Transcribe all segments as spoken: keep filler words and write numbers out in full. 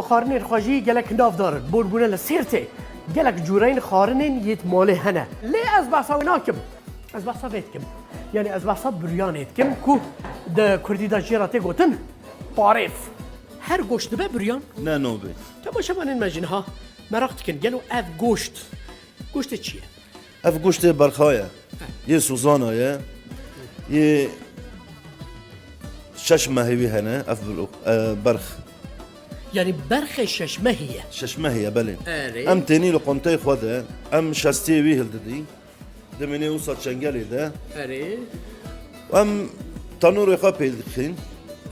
Xwarinên xwe jî gelek navdar in. Bor bûne li Sêrtê gelek cûreyên xwarinên yêt malê hene. Lê ez behsa wê nakim. Ez behsa vê dikim. Yanî ez behsa buryanê dikim ku di kurdî de jê re tê gotin parêv. Her goşt dibe buryan? Ne, nobê. Temaşevanên me jî niha meraq dikin, gelo ev goşt, goştê çi ye? Ev goştê berxa ye. Yê sozana ye. Yê şeş mehê wî hene, ev bilo-, e, berx. Yanî berxê şeş mehî ye? Şeş mehî ye, belê. Erê. Em tênî li qonteyê xwe de, em şestiyê wî hildidî. Dimînê wisa çengelê de. Erê. Em tanûrê xwe pêl dixin.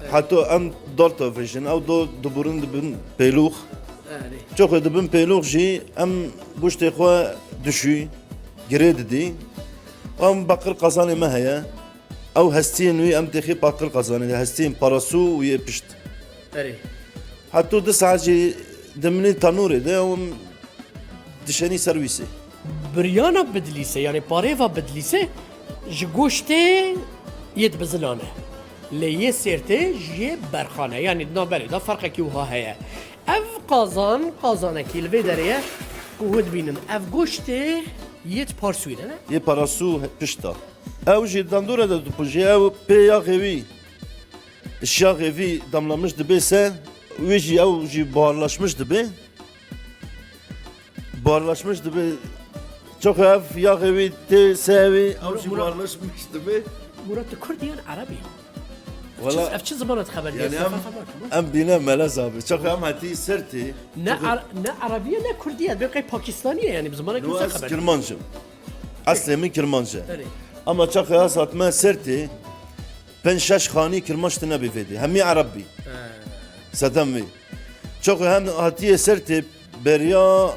Erê. Heta em dal tevêjin, ew dal diburin dibin pêlûx. Erê. Çoxê dibin pêlûx jî em goştê xwe dişûy, girê didî. Em baqir qazanê me heye. Ew hestiyên wî em têxî baqir qazanê, hestiyên parasû û yê pişt. Erê. Heto du saet jî dimînî tanûrê de ew em dişenî serwîsê. Biryana bidlîse, yanî parêva bidlîse ji goştê yêt bizilan e. Lê yê sêrtê ji yê berxan e. Yanî di navberê de ferqekî wiha heye. Ev qazan, qazanekî li vê derê ye ku hûn dibînin. Ev goştê yêt parsûyê de ne? Yê parasû pişta. Ew jî dandora de dipûjê, ew pê yaxê wî, şaxê vî damlamiş dibe se, wê jî ew jî buharlaşmiş dibe. Buharlaşmiş dibe. Çok ev yaxê wî tê se wî, ew jî Murat, buharlaşmiş dibe. Murat, tu Kurd yan Ereb î? Wala, ev çi zimana dixeber yani em, em bîne melez abi. Çok em hatî sertê. Ne Ar-, ne Erebiye ne Kurdiye. Bê qey Pakistanî ye yani, bi zimanekî wisa xeber. Kirmanc im. Eslê min Kirmanc e. Erê. Ama çaxê ez hatime Sertê, pênc şeş xanî Kirmanc tune bî vêdî. Hemî Ereb bî. He. Sedem vî. Çaxê hem hatiye Sertê beriya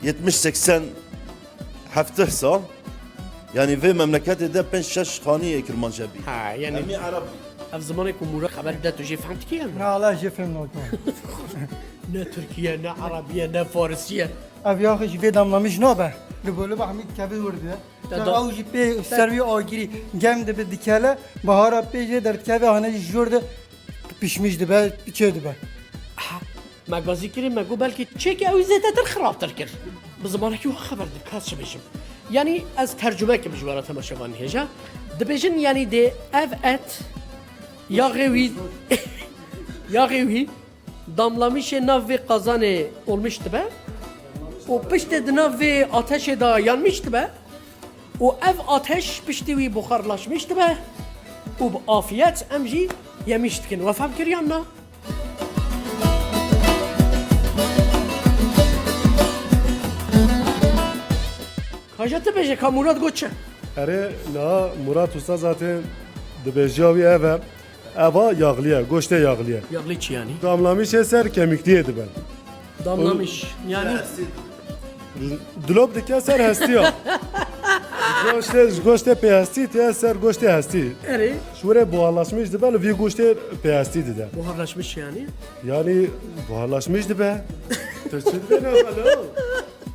yetmiş seksen hefteh sal. Yani vê memleketê de pênc şeş xanî yê Kirmanc bî. Ha, yani hemî Ereb bî. Ev zimanê ku Mûra xeber de tu jê fehm dikî ya? Na, Allah jê fehm nakim. Ne Tirkiye, ne Erebiye, ne Farisiye. Ev yaxê ji vê damlamiş nabe. Li bo li ba hemî dikeve wir de. Te Te da- ew jî pê te- ser wî agirî gem dibe dikele, bahara pê jê derdikeve hane jî jor de pişmiş dibe, çê dibe. Aha, me gazî kirî, me got belkî çêkî ew zêdetir xirabtir kir. Bi zimanekî we xeber dike, ez çi bêjim. Yanî ez tercume kim ji we re temaşevanî hêja. Dibêjin yanî dê ev et yaxê wî, yaxê wî damlamişê nav vê qazanê olmiş dibe û piştê di nav vê ateşê de yanmiş dibe û ev ateş piştî wî buxarlaşmiş dibe û bi afiyet em jî yemiş dikin. We fehm kir yan na? Kaja tu bêje ka Murat got çi? Erê, na Murat Usta zaten dibêjiya wî ev e. Eva yağlıya, goştê yağlıya. Yağlı çi yani? Damlamışê ser kemikliyê dibe. Damlamış yani? Dilop dike ser hestiya. Goştê, goştê pê hestî, tê ser goştê hestî. Erê. Şûrê buharlaşmış dibe, li vî goştê pê hestî dide. Buharlaşmış yani? Yani buharlaşmış dibe. Te çi dibe ne alo?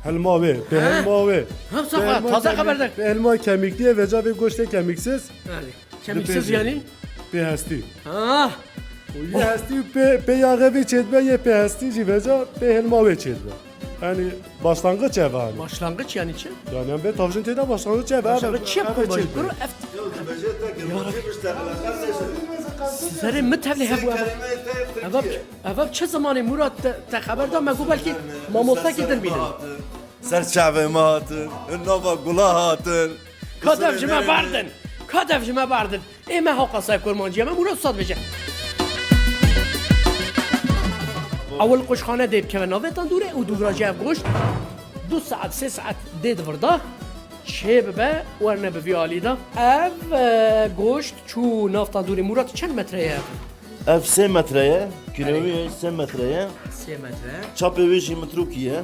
Helma wê, pê helma wê. Ha, safa, taze haber de. Pê helma kemikliyê, veca vê goştê kemiksiz. Erê. Kemiksiz yani? Pê hestî. Ah! Û yê hestî pê, pê yaxê vê çêdibe, yê pê hestî jî veca pê hilma wê çêdibe. Yani başlangıç ev hani. Başlangıç yani çi? Yani em vê tavjin tê de başlangıç ev, ev, Başlangıç çi ev, ev kurban çêdibe. Kuru ev. Serê mi tevlê hebu ev. Ev, ev çi zamanê Murat te, te xeber da me got belkî mamosta ki din bînin. Ser çavê me hatin, nava gula hatin. Ka dev ji me berdin. Ka dev ji me berdin. Ê me hewqasay kurmancî ye, me Murat Usta dibêje. Ewil quşxane dê bikeve navê tendûrê û dûvra jî ev goşt du saet, sê saet dê divirda çê bibe, werne bi vî alî de. Ev, e, goşt çû nav tendûrê. Murat, çend metre ye? Ev sê metre ye, kîloyê sê metre ye. Sê metre. Çapê wê jî mitrokî ye.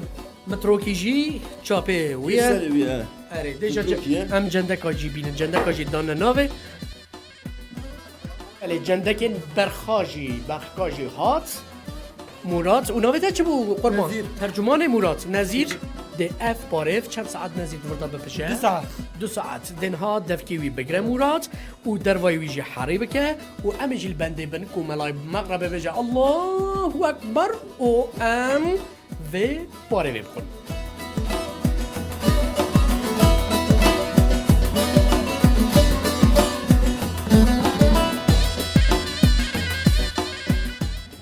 Mitrokî jî çapê wî ye. Serê wî ye. Erê, dê jî em cendeka jî bînin. Cendeka jî dane navê. Belê, cendekên berxa jî, berxka jî hat. Murat. Û navê te çi bû, Qurban? Nezîr. Tercumanê Murat. Nezîr. Dê ev parêv çend saet nezî di vir de bipije? Du saet. Du saet. Dê niha devkê wî bigire Mûrat û dervayê wî jî herî bike û em ê jî li bendê bin ku melayê mexrebê bêje Allahu Ekber û em vê parêvê bixwin.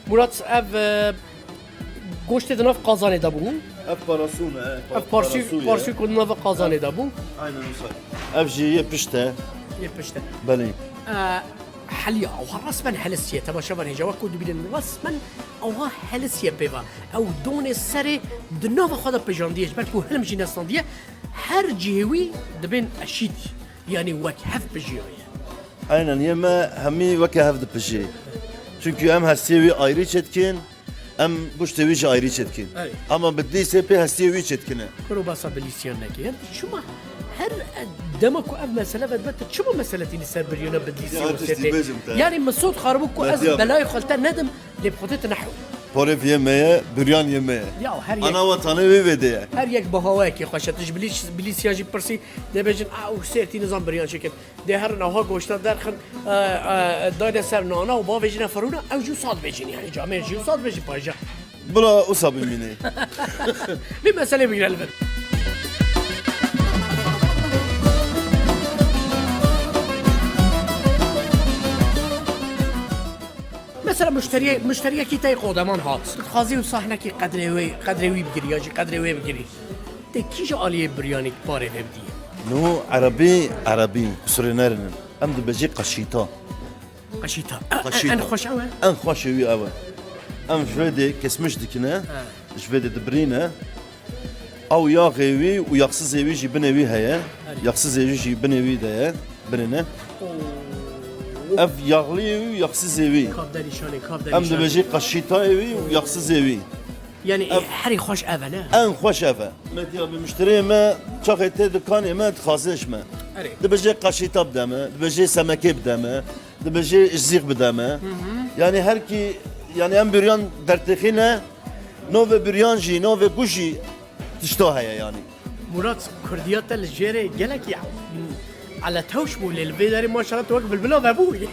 Mûrat, ev, e, goştê di nav qazanê de bû. Ev parasû ne, ev pa-, Ev parsû, parasû ye. Parsû ku di nav qazanê de bû. Aynen wisa. Ev jî yê pişt e. Yê pişt e. Belê. E, heliya, ewa resmen helisiye. Temaşevan hêja wek ku dibînin resmen ewa helisiye pê ve. Ew donê serê di nava xwe de pijandiye. Ji ber ku hilm jî nestandiye. Her cihê wî dibên eşît. Yanî wek hev pijiyaye. Aynen, yê me hemî weke hev dipijê. Çunkî em hestiyê wî ayrî çêdikin, em goştê wî jî ayrî çêdikin. Erê. Ama Bidlîsê pê hestiyê wî çêdikine. Kuro basa Bidlîsiyan neke. Yani çima her, e, dema ku ev mesele vedibe, tu çima mesele tînî ser biryana Bidlîsî Ya, û tiştî Sêrtê? Bêjim te. Yani min sot xaribû ku ez Metiya. Belayê xwe li te nedim, lê bi xwe te tu nehewî. Parêv yê me ye, biryan yê me ye. Ya, her yek Ana wetanê wê vê de ye. Her yek bi hawayekê xweş e. Tu ji Bilîs-, Bilîsiyan jî pirsî, dê bêjin, "A, û Sêrtî nizam biryan çêkin." Dê herin ewa goşta derxin, e, e, dayne ser nana û bavêjine firûna, ew jî wisa dibêjin, yani camêr jî wisa dibêjin payja. Bila wisa bimîne. Vê meselê bigire li vir. Mesela muşteriye-, muşteriyekî te yê qodeman hat. Dixwazî wisa hinekî qedrê wê, qedrê wî bigirî ya jî qedrê wê bigirî. Te kîja aliyê biryanî parê vê bidî? No, erebî, erebî, qusurê nerinin. Em dibêjî qeşîta. Qeşîta. E, e, Qeşîta. En xweş ew e? En xweşê wî ew e. Em ji vê dê kesmiş dikine, Ha. ji vê dê dibirîne. Ew yaxê wî û yaxsizê wî jî binê wî heye. Erê. Yaxsizê wî jî binê wî de ye, binê ne. Oo. Ev yaxlî û yaxsizê wî. Kav derîşanê, kav Em derîşanê. dibêjî qeşîtayê wî û yaxsizê wî. Yani, Ev- herî xweş ev e, ne? En xweş ev e. Metiya bi muşteriyê me, çaxê tê dikanê me, dixwaze ji me. Erê. Dibêje qeşîta bide me, dibêje semekê bide me, dibêje ji zîx bide me. Hı hı. Yani her kî, yani em büryan dertêxîne, navê büryan jî, navê guh jî tişta heye yani. Murat, kurdiya te li jêrê gelekî eletewş bû, lê li vê derê maşallah tu wek bilbila vebûyî.